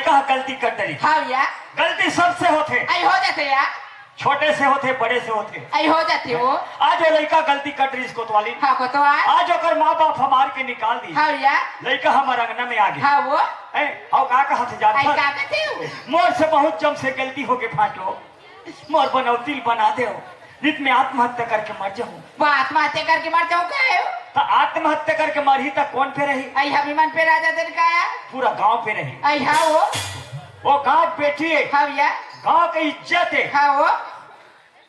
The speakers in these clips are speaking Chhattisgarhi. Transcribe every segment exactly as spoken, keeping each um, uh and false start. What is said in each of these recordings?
का गलती कर डरिस। हाँ भैया। गलती सबसे होथे। अई हो जाथे यार। छोटे से होथे, बड़े से होथे। अई हो जाथे वो। आज वो लइका गलती कर डरिस कोतवाली। हाँ, कोतवाल। आज ओकर माँ बाप ह मार के निकाल दिस। हाँ भैया। लइका हमर अंगना में आ गे। हाँ वो। हैं? अउ का कहत हे जानत हस? का कहत हे वो? मोर से बहुत जम से गलती हो गे भाटो। मोर बनौती ल बना देव, नित में आत्महत्या करके मर जाहूं। वो आत्महत्या करके मर जाहूं का हे? त आत्महत्या करके मरही त कोन पे रही? अई हम ही मन पे रह जाते का यार? पूरा गांव पे रही। अई हाँ वो। वो गांव बेटी हे। हाँ भैया। गांव के इज्जत हे। हाँ वो।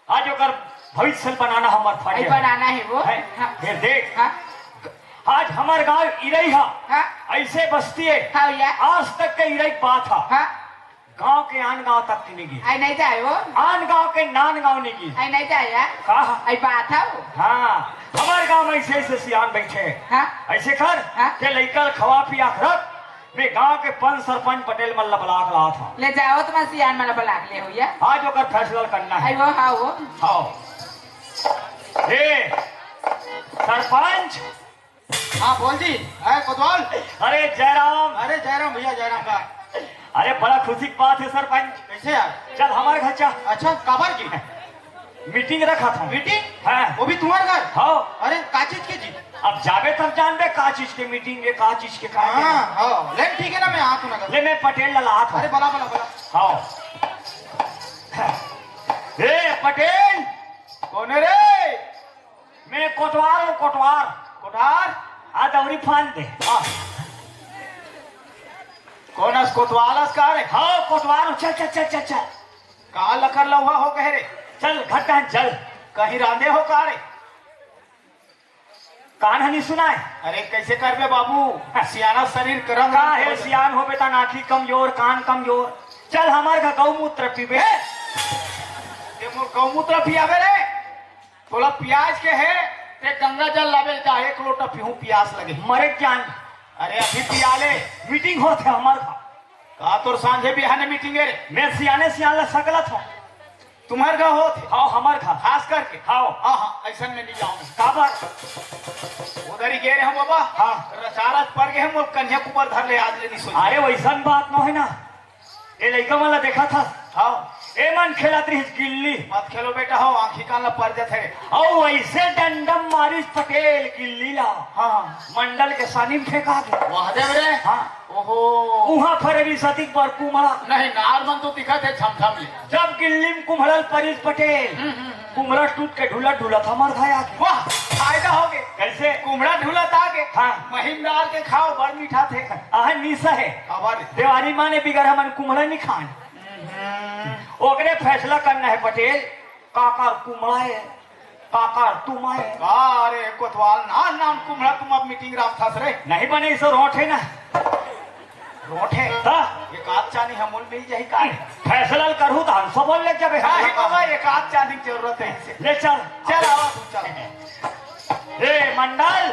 आज ओकर भविष्य ल बनाना हमर फर्ज हे। बनाना हे वो। हैं? हाँ। ये देख। हाँ। आज हमर गांव इरई हा। हाँ। अइसे बस्ती हे। हाँ भैया। आज तक के इरई के बात हा। हाँ। गांव के आन गांव तक के नइ गिस। अई नइ जाय वो। आन गांव के नान गांव नइ गिस। अई नइ जाय यार। का? अई बात हे वो। हाँ, हमर गांव में अइसे अइसे सियान बइठे हे। हाँ। अइसे कर हाँ। के लइका ल खवा पिया के रख, मैं गांव के पंच सरपंच पटेल मन ल बला के लात हंव। ले जाव त मैं सियान मन ल बला के ले हो या। आज ओकर फैसला करना हे। अई वो, हाँ वो। हाँ। ए, सरपंच, हाँ, बोल जी। अरे कोतवाल। अरे जयराम। अरे जयराम भैया, जयराम का। अरे बड़ा खुशी की बात हे सरपंच। कइसे यार? चल हमर घर चल। अच्छा, काबर जी? मीटिंग रखत हंव। मीटिंग? हाँ। वो भी तुम्हर घर? हाँ। अरे का चीज के जी? अब जाबे तब जानबे का चीज के मीटिंग हे, का चीज के का हे। हाँ, हाँ। ले ठीक हे ना, मैं आत हंव ना। ले मैं पटेल ला लात हंव। अरे बला, बला, बला। हाँ। ए पटेल। कोन हे रे? मैं कोटवार हंव, कोटवार। कोटवार? आ दौरी फांद दे। हाँ। कोन हस, कोतवाल हस का रे? हाँ, कोटवार हंव। चल, चल, चल, चल, चल। का लकर लउहा हो गे रे? चल, घट्टा चल। कहीं रांधे हो का रे? कान ह नइ सुनाय? अरे, कइसे करबे बाबू? सियाना शरीर करम का हे, सियान होबे त आँखी कमजोर, कान कमजोर। चल, हमर घर गौमूत्र पीबे। ए! ते मोर गौमूत्र पियाबे रे? तोला पियास के हे, ते गंगा जल लाबे जा, एक लोटा पीहूं, पियास लगे। मरे के जान। अरे अभी पिया ले। मीटिंग होत हे हमर घर। का तोर सांझे बिहाने मीटिंग हे रे? मैं सियाने सियान ला सकलत हंव। तुम्हर घर होत हे? हाँ, हमर घर। खास करके? हाँ। हाँ, हाँ, अइसन में नइ जावंव। काबर? उधर ही गे रहेंव बाबा। हाँ। रचारच पर गे हंव, मोर कन्या कुबर धर ले आज ले नइ सोच। अरे वइसन बात नोहे ना। ए लइका मन ला देखत हस? हाँ। ए मन खेलत रिहिस गिल्ली। मत खेलो बेटा, हो आँखी कान ला पर जथे। अउ वइसे डंडम मारिस पटेल गिल्ली ला। हाँ। मंडल के सानी म फेंका गे। वाह देव रे। हाँ। ओहो। उहाँ फरे रिहिस अतिक बर कुमड़ा। नहीं, नार मन तो दिखत हे छमछम ले। जब गिल्ली म कुम्हड़ल परिस पटेल, हम्म, हम्म, हम्म। कुमड़ा टूट के ढुलत ढुलत हमर घर आ गे। वाह, फायदा हो गे। कइसे? कुमड़ा ढुलत आ गे। हाँ। महीम डाल के खाव, बड़ मीठा थे। आहे निशा हे। खबर। देवारी माने बिगर हमन कुमड़ा नइ खान। हम्म। ओकरे फैसला करना हे पटेल, काकर कुमड़ा हे, काकर तुमा हे। का रे कोतवाल, नान नान कुमड़ा तुमा मीटिंग राखथस रे? नहीं बने, इसे रोंट हे ना। रोंट हे? हाँ। एक आध चानी हमन ल मिल जाही का रे? फैसला ल करहूं त हमसे बोल ले जबे। नहीं बाबा, एक आध चानी के जरूरत हे इसे। ले चल। चल आवा तू, चल। ए मंडल।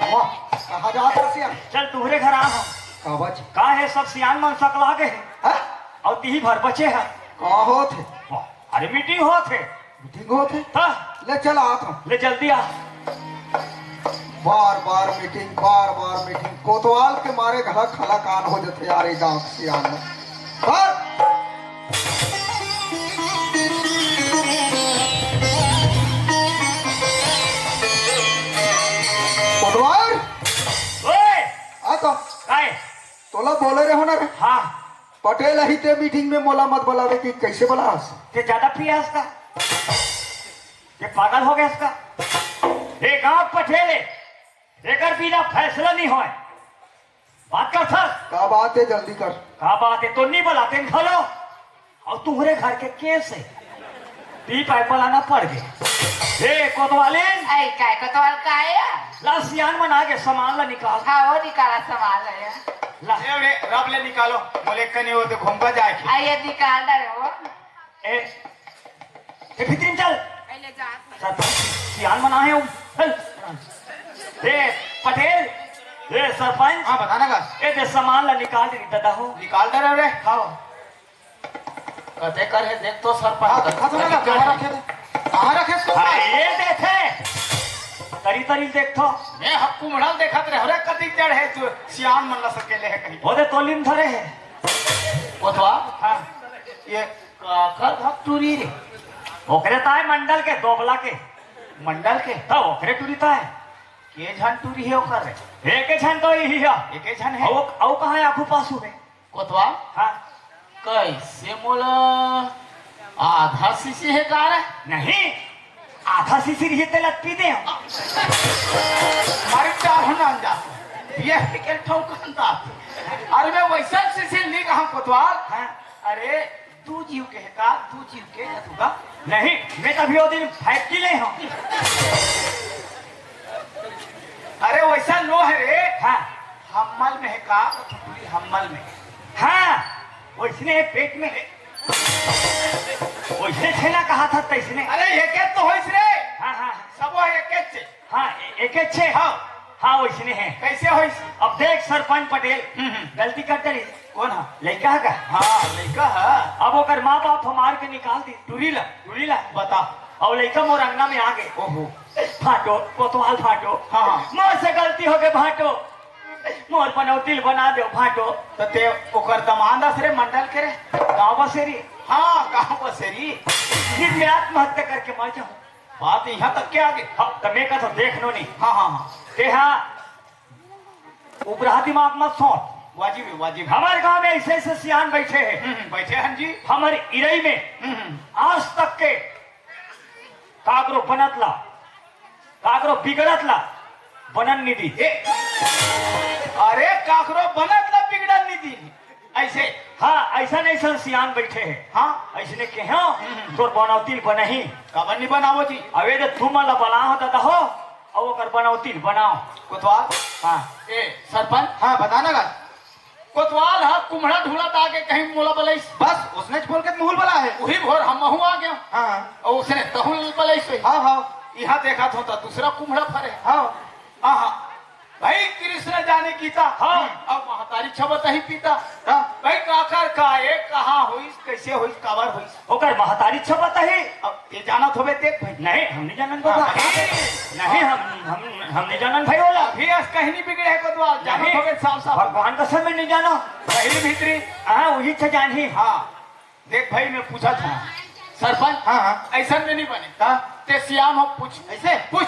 वाह, कहाँ जात हस सियान? चल तुहरे घर आ हम। काबर जी? का हे, सब सियान मन सकला गे हे। हाँ? अउ तिही भर बचे हे। का होत हे? वाह, अरे मीटिंग होत हे। मीटिंग होत हे? हाँ। ले चल आत हंव। ले जल्दी आ। बार बार मीटिंग, बार बार मीटिंग। कोतवाल के मारे घला खला कान हो जथे यार, ए गांव के सियान मन। पर कोटवार, ओए! आ तो। काय? तोला बोले रहे हो ना रे। हाँ। पटेल ही ते मीटिंग में मोला मत बुलावे कि कैसे बुलास? ते ज्यादा पियास का? ये पागल हो गया इसका? ये गांव पटेल है, एकर बिना फैसला नहीं होए। बात कर सर। का बात है, जल्दी कर। का बात है, तो नहीं बुलाते न घलो। अउ तुम्हरे घर के केस हे, ती पाइप लाना पड़ गे। हे कोतवालिन। अई, काय कोतवाल का हे या? ला सियान मन आगे, सामान ला निकाल। हाँ, वो निकाला सामान ला या। ला। ए रे, रब ले निकालो, मोले कने होते घूमबा जाए के। अई, ये निकाल डरे वो। ए, ए, भितरी में चल। अई, ले जा। चल, सियान मन आहे हम। चल। ए, पटेल, ए, सरपंच। हाँ, बताना का? ए, दे सामान ला निकाल दे, दादा हो। निकाल डरे रे। हाँ। कते कर हे, देख तो सरपंच। हाँ, देखा तो ना, कहाँ रखे थे? कहाँ रखे इसको? अरे, ये देखे। तरी तरी देख तो। मैं हक कुम्हड़ा देखत रहे, अरे कति जड़ हे तू, सियान मन ला सकेले हे कहीं। वो दे तोली में धरे हे। कोतवाल, हाँ। ये काकर घर टूरी रे? ओकरे ताय मंडल के, दोबला के। मंडल के? तब ओकरे टूरी ताय। के झन टूरी हे ओकर रे? एके झन तो इही हे। एके झन हे? अउ, अउ कहाँ हे आखू पासू में? कोतवाल? हाँ। कइसे मोला आधा शीशी हे का रे? नहीं, आधा शीशी रही तेला पी दे। मारे चाहो ना अंदाज। ये के ठौकन दा। अरे मैं वैसा शीशी नहीं कहा कोतवाल। हाँ। अरे दू जीव के हे का, दू जीव के हे तू का? नहीं, मैं तभी वो दिन फेंक के ले हूँ। अरे वैसा नो हे रे। हाँ। हम्मल में हे का? तो टूरी हम्मल में। हाँ, वैसने हे पेट में। वैसे छेना कहा था तैसने। अरे एके तो होइस रे। हाँ, हाँ। सबो एके छे। हाँ, ए-, एके छे। हाँ। हाँ, वैसने हे। कइसे होइस? अब देख सरपंच पटेल, हम्म, हम्म। गलती कर डरिस। कोन हा? लइका हे का? हाँ, लइका हे। अब ओकर माँ बाप ह मार के निकाल दिस। टूरी ला? टूरी ला। बता। अउ लइका मोर अंगना में आ गे। ओहो। फाटो, कोतवाल फाटो। हाँ, हाँ। मोर से गलती हो गे फाटो। मोर बनौती ल बना देव फाटो। त ते ओकर दमांद अस रे मंडल के रे। गाँव बसेरी। हाँ, गाँव बसेरी। फिर मैं आत्महत्या करके मर जाऊँ। बात यहाँ तक के आ गे? हाँ, त मैं का तो देख नो नहीं। हाँ, हाँ, हाँ। ते हा उपराहा दिमाग मत सोच। वाजिब हे, वाजिब हे। हमर गाँव में ऐसे ऐसे सियान बैठे हे। हम्म, हम्म, बैठे हन जी। हमर इरई में हम्म, हम्म। आज तक के काकरो बनत ला, काकरो बिगड़त ला बनन नइ दिस। ए, अरे काकरो बनत ला बिगड़न नइ दिस। अइसे? हाँ, अइसन अइसन सियान बैठे हे। हाँ। अइसने केहेंव, हम्म। तोर बनौती ल बनही। काबर नइ बनावो जी? अबे दे तुमन ला बलाहूँ ददा हो, अउ ओकर बनौती ल बनाव। कोतवाल? हाँ। ए, सरपंच? हाँ, बता ना गा। कोतवाल ह कुम्हड़ा ढूँढ़त आगे कहीं मोला बलाइस। बस, उसने बोल के मुँह ल बलाहे। उही भोर हमहूँ आ गेंव। हाँ, हाँ। अउ उसने तहूँ ल बलाइस होही। हाँ, हाँ। इहाँ देखत हों त दूसरा कुम्हड़ा फरे। हाँ। हाँ, हाँ। भई कृष्ण जाने गीता। हाँ। अउ महतारी छबतही पिता। हाँ। भई काकर का ए, कहाँ होइस, कइसे होइस, काबर होइस? ओकर महतारी छबतही। अब ते जानत होबे देख भई। नहीं, हम नइ जानन हाँ, बाबा। बता दे। नहीं, हम, हम, हम नइ जानन भई ओला। अभी अस कहीं नइ बिगड़े हे कोतवाल, जानत नहीं। होबे साफ साफ। भगवान कसम मैं नइ जानों। बहिरी भीतरी। हाँ, उही छे जानही। हाँ। देख भई, मैं पूछत हों। सरपंच, हाँ, हाँ। अइसन में नइ बने। का? ते सियान हो, पूछ। अइसे? पूछ।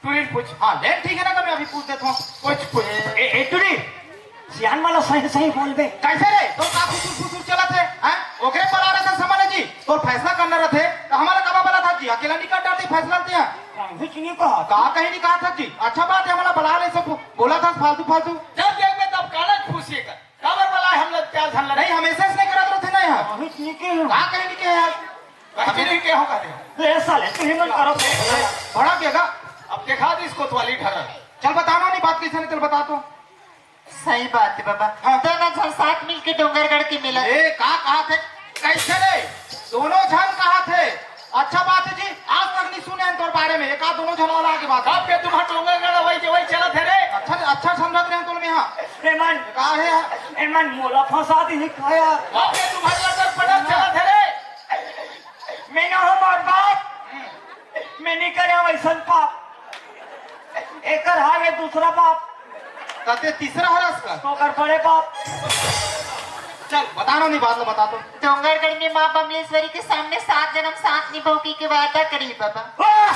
टूरी ल पूछ। हाँ, ले ठीक हे ना, त मैं अभी पूछ देत हों। पूछ, पूछ। ए, ए, टूरी, सियान मन ला सही, सही बोलबे। कइसे रे? तोर का फुसुर, फुसुर चलत हे? हाँ? ओकरे बलाय रहिथस हमन जी। तोर फैसला करना रहिथे, त हमन ला काबर बलाथस जी? अकेला नइ कर डारते फैसला ल तें हा। कुछ नइ कहा। का कहीं नइ कहा था जी? अच्छा बात हे, हमन ला बलाय ले सब बोलथस फालतू, फालतू। जब देखबे तब कानक फूसिए कर। काबर बलाय हमला चार झन ला? नहीं, हमेशा अइसने करत रहिथे ना यार। कहीं नइ केहेंव। का कहीं नइ केहेंव यार? कहीं नइ केहेंव कहते हो। ले साले, तुही मन करो। भड़क गेगा। अब देखा दिस कोतवाली ढरल। चल बता ना, नहीं बात कइसे नहीं, चल बता तो। सही बात हे बाबा। हाँ। दोनों झन साथ मिलके डोंगरगढ़ के मेला। ए, का कहा थे? कइसे रे? दोनों झन कहा थे? अच्छा बात हे जी, आज तक नइ सुने हन तोर बारे में, एक आध दोनों झन वाला आगे बात। कब के तुम्हार डोंगरगढ़ वही के वही चलत हे रे? अच्छा, अच्छा समझत रहे तोर में हाँ। एमन का हे? एमन मोला फंसा दिही का यार। कब के तुम्हार लटर पटर चलत हे रे? मैं ना हूँ मोर बाप, मैं नइ करे वइसन पाप। एकर हावे दूसरा बाप। त ते तीसरा हरस का? तो ओकर बड़े बाप। चल, बता ना, नहीं बात ला बता तो। डोंगरगढ़ में माँ बमलेश्वरी के सामने सात जन्म सात निभाव के, के वादा करी बाबा। वाह!